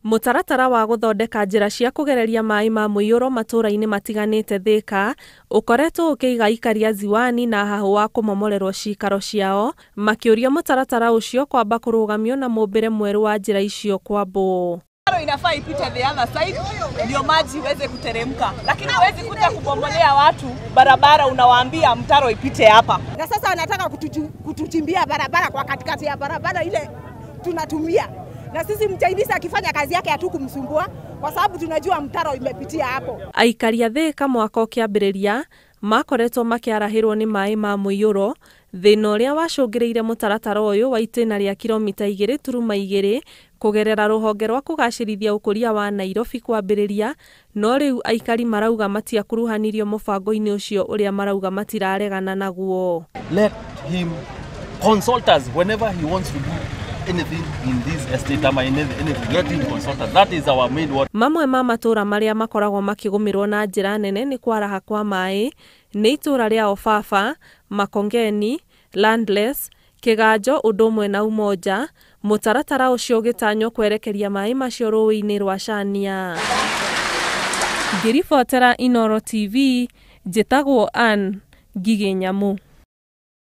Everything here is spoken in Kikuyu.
Mũtaratara wa gũthondeka njĩra cia kũgereria maĩ ma mũiyũro matũũra-inĩ matiganĩte Thĩka ũkoretwo ũkĩiga aikari a Ziwani na hahũ wa kũmomorerwo ciikaro ciao, makĩũria mũtaratara ũcio kwamba kũrũgamio na mũmbĩre mwerũ wa njĩra icio kwambwo. Inafaa ipite the other side ndio maji iweze kuteremka, lakini huwezi kuja kubomolea watu barabara, unawaambia mtaro ipite hapa. Na sasa wanataka kutuchimbia barabara kwa katikati ya barabara ile tunatumia, na sisi mchainisi akifanya kazi yake hatukumsumbua kwa sababu tunajua mtaro imepitia hapo. Aikari a Thĩka mwaka ũkĩambĩrĩria makoretwo makĩarahĩrwo nĩ maĩ ma mũiyũro, thĩna ũrĩa wacũngĩrĩire mũtaratara ũyũ wa itĩna rĩa kilomita 2.2 kũgerera rũhonge rwa kũgacĩrithia ũkũria wa Nairobi kwambĩrĩria, no rĩu aikari marauga matiakuruhanirio mũbango-inĩ ũcio ũrĩa marauga matiraregana naguo. Let him consult us whenever he wants to do anything in this estate ama in anything. Let him consult us. That is our main work. Mamwe ma matũra marĩa makoragwo makĩgũmĩrwo na njĩra nene nĩ kwaraha kwa maĩ nĩ itũra rĩa Obaba, Makongeni, Landless, Kĩganjo ũndũ ũmwe na Umoja, mũtaratara ũcio ũgĩtanywo kwerekeria maĩ macio rũĩ-inĩ rwa Cania. Ngĩribotera Inooro TV, njĩtagwo Ann Ngigĩ Nyamu.